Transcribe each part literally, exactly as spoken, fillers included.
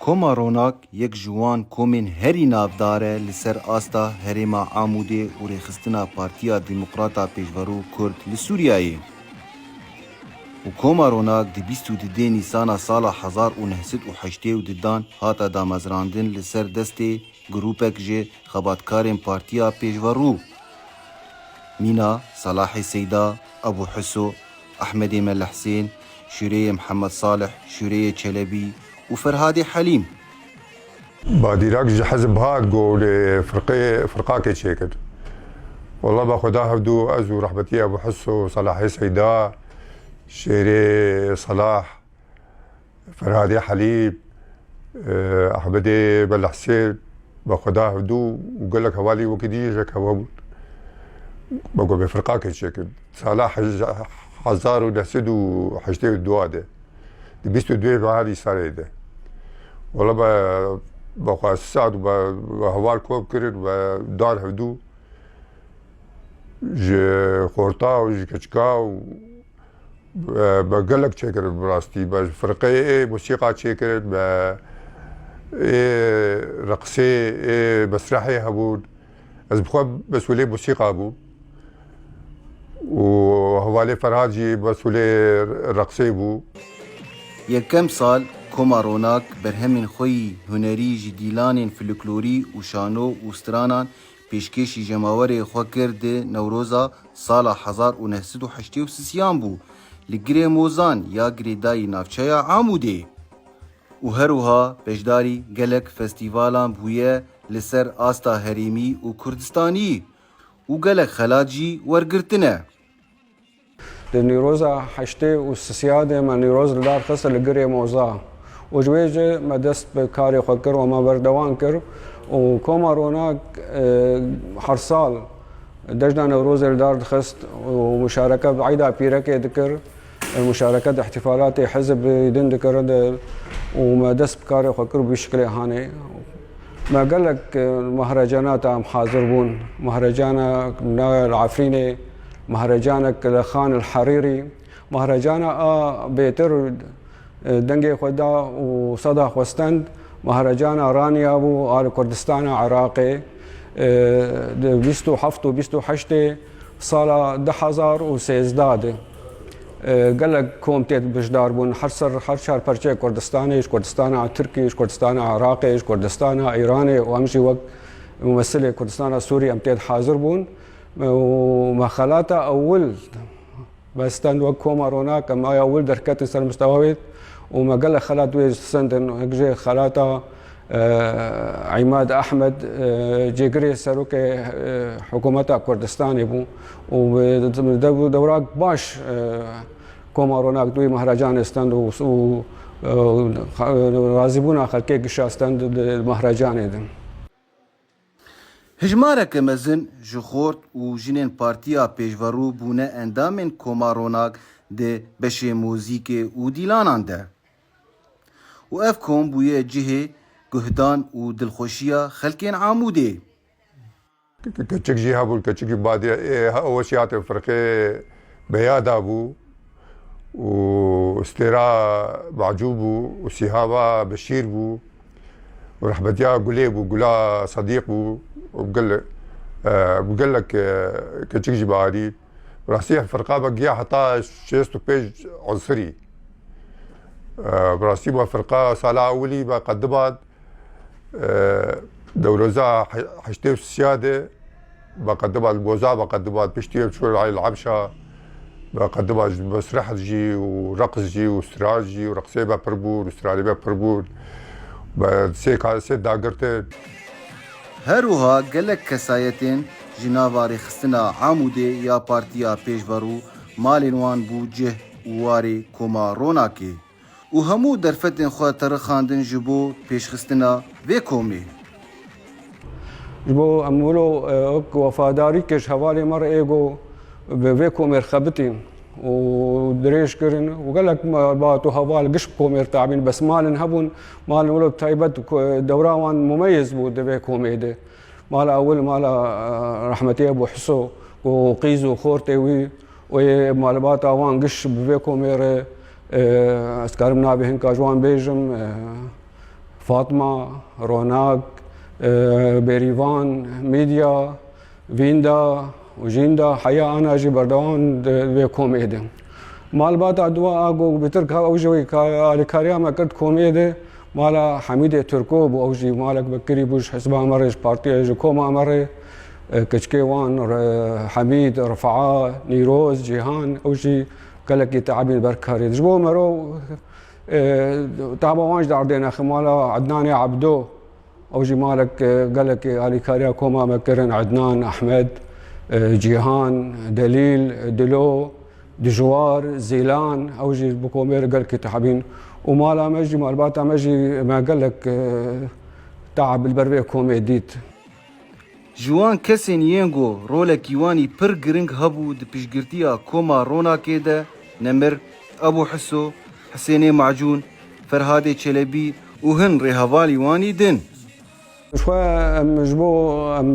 Koma Ronak yek ji wan komên herî navdar e li ser asta herêma Amûdê û rêxistina Partiya Demokrata Pêşverû Kurd li Sûriyeyê. Û Koma Ronak di bîst û didê Nîsana sala hezar û neh sed û heştê û didan hate damezrandin li ser destê grûpek ji xebatkarên Partiya Pêşverû, mîna Selahê Seyda, Ebû Hiso, Ehmedê Mele Hisên, Şûreyê Mihemed Salih, Şûreyê Çelebî û Ferhadê Helîm. Badîrak ji hizb hat, got, lê firqê, firqakê çêkir. Wela be Xweda hevdû ez û rehmetî Ebû Hiso, Selahê Seyda, Şêrê Selah, Ferhadê Helîm, e, Ehmedê Belehsên, be Xweda hevdû û gelek hevalî wekî dî jek heva bûn. Me got bê firqakê çêkin. Sala hej-, hezar û neh sed û heştê û du de. Di bîst û duyê meha Nîsanê de. Wela be, be xwe saet û be, be heval kom kirin, be dan hevdû. Ji xorta û ji keçika û Be, be gelek çêkirin bi rastî. Be firqeyê ê musîqa çêkirin, be ê reqsê, ê mesrehê hebûn. Ez bi xwe mesûlê musîqa bûm. Û hevalê Ferhad jî mesûlê reqsê bû. Yekem sal Koma Ronak berhemên xwe yî hunerî ji dîlanên folklorî û şano û stranan pêşkêşî jemawerê xwe kir di Newroza sala hezar û neh sed û heştê û sisiyan bû li Girê Mozan ya girêdayî navçeya Amûdê û her wiha beşdarî gelek festîvalan bûye li ser asta herêmî û Kurdistanî û gelek xelat jî wergirtine. Di Nîroza heştê û sisiya de me Nîroz li dar xist li Girê Moza û ji wê jî me dest bi karê xwe kir û me berdewam kir û Koma Ronak, e, her sal Cejna Newrozê li dar dixist û muşareke bi Eyda Pîrekê dikir, e, muşareke di îhtîfalatê hizb din dikir de û me dest bi karê xwe kir bi wî şikilê hanê. Me gelek, e, mehracana tam hazir bûn. Mehracana naya li Efrînê, mehrecanek li Xan el Herîrî, mehracana a bêtir, e, dengê xwe da û seda xwe stend, mehracana Raniya bû a li Kurdistana Iraqê, e, di bîst û heft û bîst û heştê sala du hezar û sêzdeh de. E, gelek kom têt beşdar bûn. Her ser, her çar perçeyê Kurdistanê, ji Kurdistana Tirkî, ji Kurdistana Iraqê, ji Kurdistana Îranê û em jî wek mumesilê Kurdistana Sûrî em têt hazir bûn. Û me xelata ewil me stend wek Koma Ronak, em aya ewil derketin ser mistewa wê û me gelek xelat wê stendin. Wek jê xelata, e, Îmad Ehmed, e, cêgirê serokê, e, hikûmeta Kurdistanê bû û bi dew-, dewrak baş, e, Koma Ronak di wî mehrecanê stend û, û, e, razîbûna xelkê gişa stend di mehrecanê de. Hijmareke mezin ji xort û jinên Partiya Pêşverû bûne endamên Koma Ronak di beşê muzîkê û dîlanan de. Û ev kom bûye cihê guhdan û dilxweşiya xelkên Amûdê. Ke-, ke-, keçik jî hebûn, keçikî Badî, ê, he-, ew jî hatin firqê Beya da bû. û Stêra Macû bû û Sîhama Beşîr bû û rehmetiya Gulê bû, Gula Sedîq bû û bi gel-, e, bi gelek, e, keçik jî me anî. Bi rastî firqa me giya heta şêst û pênc unsirî. E, bi rastî me firqa sala ewilî me qedimand. E, Newroza he-, heştê û sisiya de me qedima li Moza me qedima piştî em çûn Eyl Emşa me qedima ji mesreh jî û reqs jî û stran jî û reqsê me pir bûn û stranê me pir bûn. Me sê ka-, sê dagirtin. Her wiha gelek kesayetên ji nava rêxistina Amûdê ya Partiya Pêşverû malên wan bû cih û warê Koma Ronakê. û hemû derfetên xwe terixandin ji bo pêşxistina vê komê. Ji bo em wilo, e, wek wefadarî ke ji hevalê me re ê go bi vê komê re xebitîn û dirêj kirin û gelek malbat û heval giş bi komê re tabîn, bes malin hebûn, malin wilo bi taybet ku dewra wan mumeyez bû di vê komê de. Mala ewil, mala, e, rehmetê Ebû Hiso û qîz û xortê wî û yê malbata wan giş bi vê komê re, e, ez karim navê hinka ji wan bêjim, e, Fatma, Ronak, e, Bêrîvan, Mîdya, Vînda û Jînda, heya ana jî berdewam di vê komê de. Malbata dua a ku bi Tirk ew jî wê ka-, alîkariya me kir di komê de, mala Hemîdê Tirko bû, ew jî malek vekirî bû ji hizba me re, ji partiya, ji koma me re, e, keçikê wan, re-, Hemîd, Rifaa, Nîroz, Cîhan, ew jî gelekî teabîn ber karê. Ji bo mero, e, taba wan jî derdê nexin, mala Ednanê Ebdo, ew jî malek, e, gelekî alîkariya koma me kirin, Ednan, Ehmed, e, Cîhan, Delîl, Dilo, Dijwar, Zîlan, ew jî bi komê re gelkî teabîn. Û mala me jî, malbata me jî me gelek, e, teab li ber vê komê dît. Ji wan kesên yên ku rolekî wan î pir giring hebû di piştgirtiya koma Ronakê de, Nemir, Ebû Hiso, Hisênê Macûn, Ferhadê Çelebî û hin rêhevalî wan î din. Ji xwe em ji bo em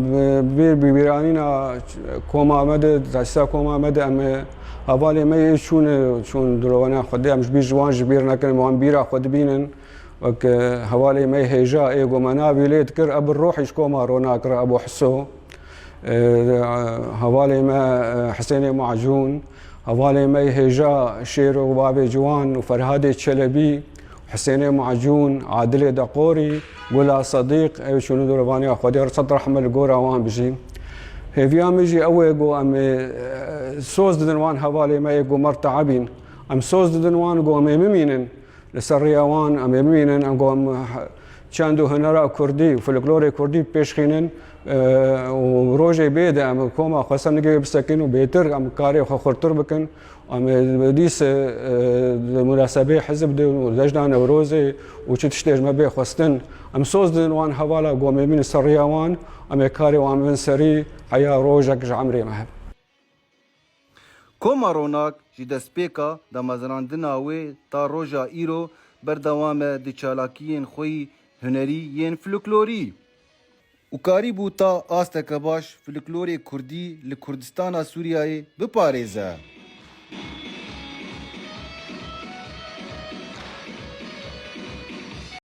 bîr bîranîna koma me de, tesîsa koma me de em hevalê me yê çûne, çûn dilovana Xwedê, em ji bîr ji wan ji bîr nekin, em wan bîra xwe dibînin. Wek, e, hevalê me hêja ê ku me navî lê dikir, ev bi ruhî ji koma Ronak re, Ebû Hiso, e, hevalê me, e, Hisênê Macûn, hevalê me hêja Şêro Bavê Ciwan û Ferhadê Çelebî, Hisênê Macûn, Adilê Deqorî, Gula Sedîq, ew çûnû dilovaniya Xwedê re, sed rehme li gora wan bijî. Hêviya min jî ew e ku em ê, e, soz didin wan hevalê me ê ku mer teabîn. Em soz didin wan ku em ê bimînin. Li ser rêya wan em ê bimînin, em ku em çand û hunera kurdî û folklorê kurdî pêşxînin, e, û rojê bê de em koma xwe ser nigê bisekin û bêtir em karê xwe xurtir bikin. Em ê dîs, e, di munasebê hizb de û cejna Newrozê û çi tiştê ji me bê xwestin. Em soz didin wan hevala ku em ê bimînin ser rêya wan, em ê karê wan bibin serî heya rojek ji emrê me hebe. Koma Ronak ji destpêka damezrandina wê ta roja îro berdewam e di çalakiyên xwe yî hunerî yên folklorî û karîbû ta asteke baş folklorê kurdî li Kurdistana Sûriyeyê biparêze.